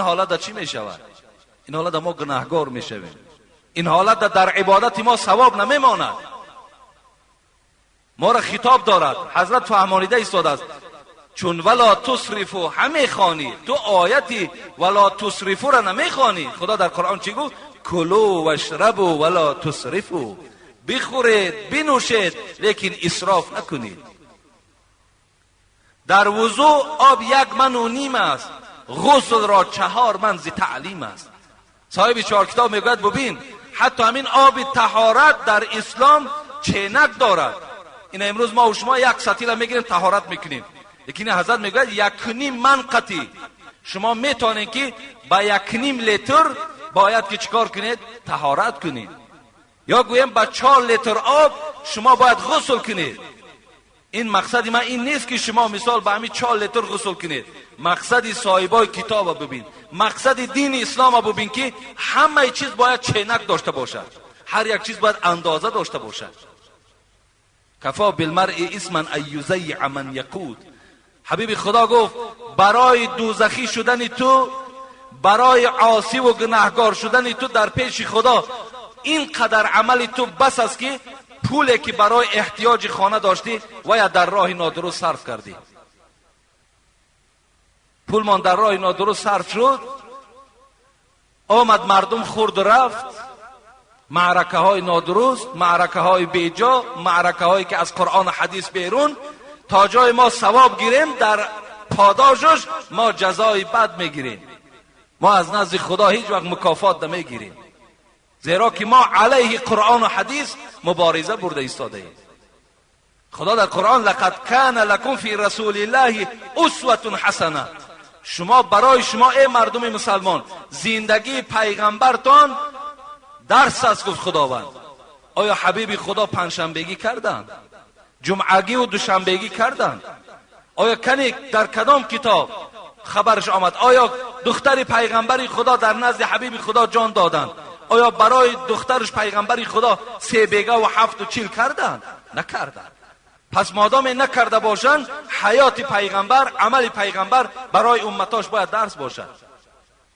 Ҳолат чӣ мешавад? Ин ҳолат мо гунаҳгор мешавем. Ин ҳолат дар ибодати мо савоб намемонад. Моро хитоб дорад. Ҳазрат фаҳмонида истодааст. Чун вала тусрифу ҳамехонӣ, ту ояти вала тусрифуро намехонӣ. Худо дар Қуръон чӣ гуфт? Кулу вашрабу вала тусрифу. Бихӯред, бинӯшед, лекин исроф накунед. Дар вузӯ об як ману ним аст, ғусл ро 4 ман зи таълим аст. Соҳиби 4 китоб мегӯяд бубин, ҳатто ҳамин оби таҳорат дар ислом ченак дорад. Ин имрӯз мо шумо як сатила мегирем, таҳорат мекунем. Лекин ҳазрат мегӯяд 1.5 ман қатӣ. Шумо метавонед ки ба 1.5 литр бояд ки чикор кунед? Таҳорат кунед. Ё гӯем ба 4 литр об шумо бояд ғусл кунед. Ин мақсади ман ин нест ки шумо мисол ба ҳамин 4 литр ғусл кунед. Мақсади соҳибои китоба бибин, мақсади дини ислома бибин ки ҳамаи чиз бояд ченак дошта бошад, ҳар як чиз бояд андоза дошта бошад. Кафо билмаръи исман ан юзаййа ман яқуд. Ҳабиби Худо гуфт барои дӯзахӣ шудани ту, барои осиву гунаҳгор шудани ту дар пеши Худо ин қадар амали ту бас аст ки пуле ки барои эҳтиёҷи хона доштӣ вая дар роҳи нодуруст сарф кардӣ. Пулмон дар роҳи нодуруст сарф шуд, омад мардум хӯрду рафт. Маъракаҳои нодуруст, маъракаҳои беҷо, маъракаҳое ки аз Қуръону ҳадис берун, то ҷои мо савоб гирем, дар подошаш мо ҷазои бад мегирем. Мо аз назди Худо ҳеҷ вақт мукофот намегирем, зеро ки мо алайҳи Қуръону ҳадис мубориза бурда истодаем. Худо дар Қуръон лақад кана лакум фи расулиллаҳи усватун ҳасана. Шумо барои шумо эй мардуми мусалмон зиндагии пайғамбартон дарс аст, гуфт Худованд. Оё ҳабиби Худо панҷшанбегӣ карданд? Ҷумъагиву душанбегӣ карданд? Оё кане дар кадом китоб хабараш омад? Оё духтари пайғамбари Худо дар назди ҳабиби Худо ҷон доданд? Оё барои духтараш пайғамбари Худо 3 бега ва 7 ва 40 карданд? Накарданд. Пас модоме накарда бошанд, ҳаёти пайғамбар, амали пайғамбар барои умматош бояд дарс бошад.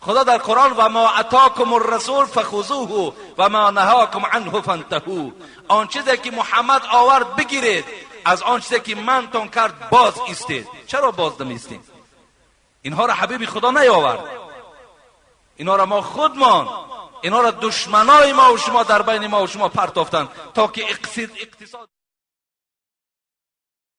Худо дар Қуръон ва ма атокум ар-расул фахузуҳу ва ма наҳакум анҳу фантаҳу. Он чизе ки Муҳаммад овард бигиред, аз он чизе ки мантон кард боз истед. Чаро боз намеистем? Инҳоро ҳабиби Худо наёвард. Инҳоро мо худмон, инҳоро душманои мо ва шумо дар байни мо ва шумо партофтанд то ки иқтисод